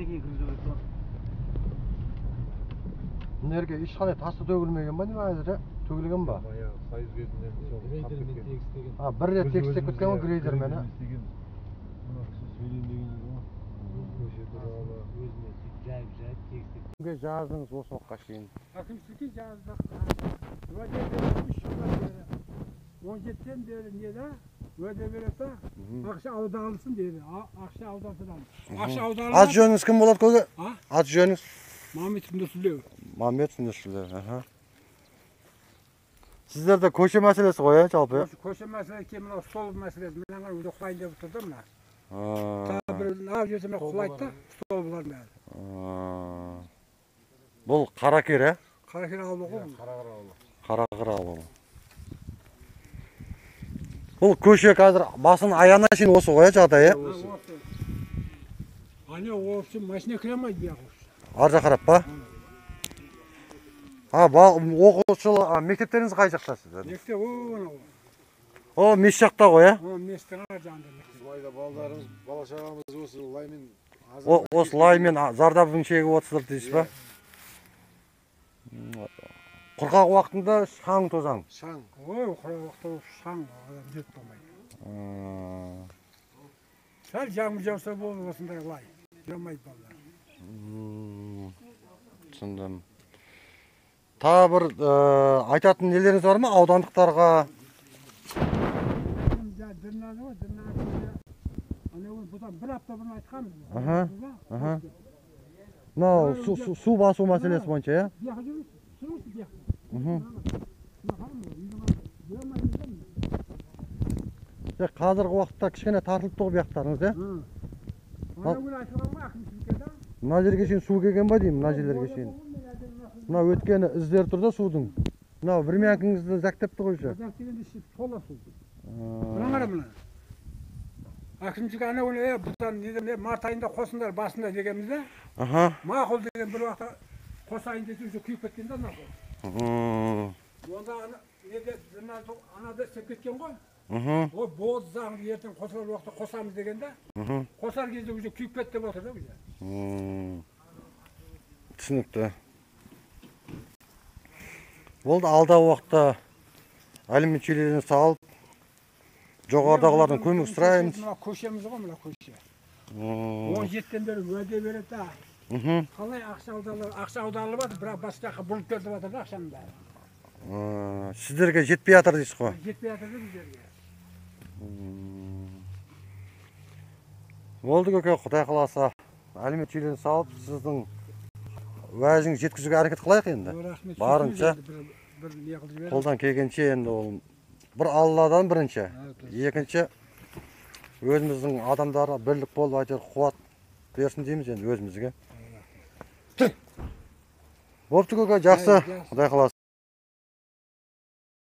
біткеннен кейін кіргізу керек қой. Мына жерге ешқандай тасы төгілмеген ба, не әзір төгілген ба? Баяғы союз кезінде Грейдермен тегістеген. А, бір рет тегістеп кеткен ғой грейдермен, ә? Мына кісі сөйлейін деген еді ғой. Көше туралы. Өзіне сөйтіп жайып-жайып тегістеп. Кімге жаздыңыз осы уақытқа шейін? Әкімшілікке жаздық. Уәде береді 3 жылдан бері. 17-тен бері не да? Уәде береді да, ақша аударылсын деді. Ақша аударсын. Ақша аударылады. Ат жөніңіз кім болады, көке? А? Ат жөніңіз? Мамет Нұрсүлеу. Мамет Нұрсүлеу, аха. Сіздерде көше мәселесі ғой, жалпы? Көше мәселесі, кейін мынау столб мәселесі. Мына өзі құлайын деп тұр да мына. Тағы бір мына жерде мына құлайды да, столбылар бәрі. Бұл Қаракер, ә? Қаракер ауылы ғой. Қарақыр ауылы. Қарақыр ауылы. Бұл көше қазір басын аяғына шейін осы ғой, жағдай, ә? Осы. Ане осы машина кіре алмайды бұяққа. Ар жаққа қарап па? А, оқушылар, мектептеріңіз қай жақта сіздер? Мектеп о, анау. О, мешіт жақта ғой, ә? О, мешіттің ар жағында мектеп. Лайда балдарымыз, бала шағамыз осы лаймен Осы лаймен зардабын шегіп отырсыздар дейсіз ба? Құрғақ уақытында шаң тозаң. Шаң. Ой, құрғақ уақытта шаң, адам жүріп болмайды. Сәл жаңбыр жауса болды, осындай лай. Жүре алмайды балалар. Түсіндім. Тағы бір айтатын нелеріңіз бар ма аудандықтарға? Бұдан бір апта бұрын айтқанбыз. Мынау су басу мәселесі бойынша, иә? Қазіргі уақытта кішкене тартылып тұр бұяқтарыңыз, иә? Мына жерге шейін су келген ба деймін, мына жерлерге шейін. Мына өткені іздер тұр да судың. Мына времянкаңызды зәктепті ғой уже. Зәктегенде іші тола су. Мына қара мына. Әкімшілік ана күні, бұдан неден, март айында қосыңдар басында дегенбіз да. Мақұл деген бір уақытта қосайын десе уже күйіп кеткен да мына. Онда ана неде анада істеп кеткен ғой. Ой, болды заң ертең қосылар уақытта қосамыз деген да. Қосар кезде уже күйіп кетті деп отыр да уже. Түсінікті. Болды, алдағы уақытта әлеуметтік желілеріне салып, жоғарыдағылардан көмек сұраймыз. Мына көшеміз ғой, мына көше. 17-тен бері уәде береді да. Қалай ақша аударылып, ақша аударылып жатыр, бірақ басқа жаққа бұрылып кетіп жатыр да ақшаның бәрі. Сіздерге жетпей жатыр дейсіз ғой? Жетпей жатыр да біздерге. Болды көке, Құдай қаласа, әлеуметтік желіні салып, сіздің уәжіңізді жеткізуге әрекет қылайық енді. Рахмет. Барынша. Бір не қылып жіберіңіз. Қолдан келгенше енді ол бір Алладан бірінші, екінші өзіміздің адамдары бірлік болып әйтеуір қуат берсін дейміз енді өзімізге. Бопты көке, жақсы, Құдай қаласа.